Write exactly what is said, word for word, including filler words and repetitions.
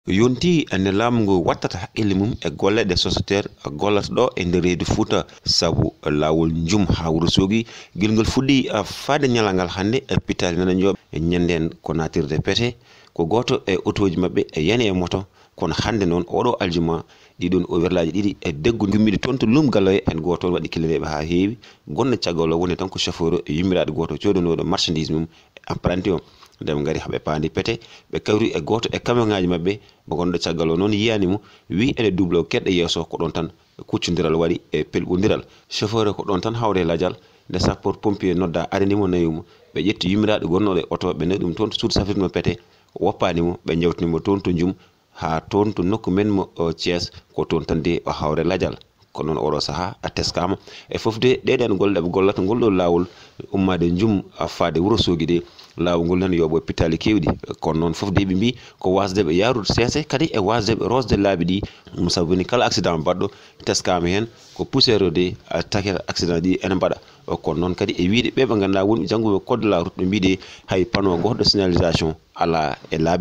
yonti nde laamu ngu wattata haqqille mum e golle ɗe SOSOTER gollata ɗo e nder reedu Fuuta, sabu laawol njum haa Wuro Soogi, gila ngol fuɗɗi faade ñalawma ngal hannde e pittaali nananjooɓe. Ñande en ko naatirde pete, ko gooto e otooji maɓɓe e yani e moto, kono hannde noon oɗo aljuma ɗiɗon o werlaaji ɗiɗi e deggu ngummiiɗo toon to Luum Galoye, heen gooto toon waɗi killereeɓe haa heewi. Gonɗo caggal o woni tan ko chauffeur e yummiraaɗo gooto coodanooɗo marchandise mum e apprenti o. Nde ɓe ngari haa ɓe paandi pete, ɓe kawri e gooto e camion ŋaaji maɓɓe, mo gonɗo caggal o noon yiyaani mo, wi ene double o kerɗe yeeso, ko ɗoon tan kuccondiral waɗi e pelɓondiral. Chauffeur o ko ɗoon tan hawre lajal, nde sapeur pompier nodda arini mo nawi mo, ɓe ƴetti yummiraaɗo gonnooɗo e oto, ɓe nawi ɗum toon to suudu safrirde mo pete, woppaani mo, ɓe njawtini mo toon to Njum, haa toon to nokku men mo, o, Thiès, ko toon tan de o hawre lajal. Ko noon oɗo sahaa a teskaama. E fof de ɗeɗen golle ɗe ɓe gollata ngol ɗo laawol ummaade Njum a faade Wuro Soogi de, laawol ngol nani yooɓo pittaali keewɗi. Kono noon fof de ɓe mbii ko waasde ɓe yaarude seese, kadi e waasde ɓe rosde laabi ɗi. Ɗum sabu woni kala accident baɗɗo teskaama heen ko poussière o de a takata accident ɗi ene mbaɗa. O, kono noon kadi e wiyde ɓe ɓe ngannduɗaa wonɓe jannguɓe code de la route ɓe mbii de hay panneau gootɗo signalisation alaa e laabi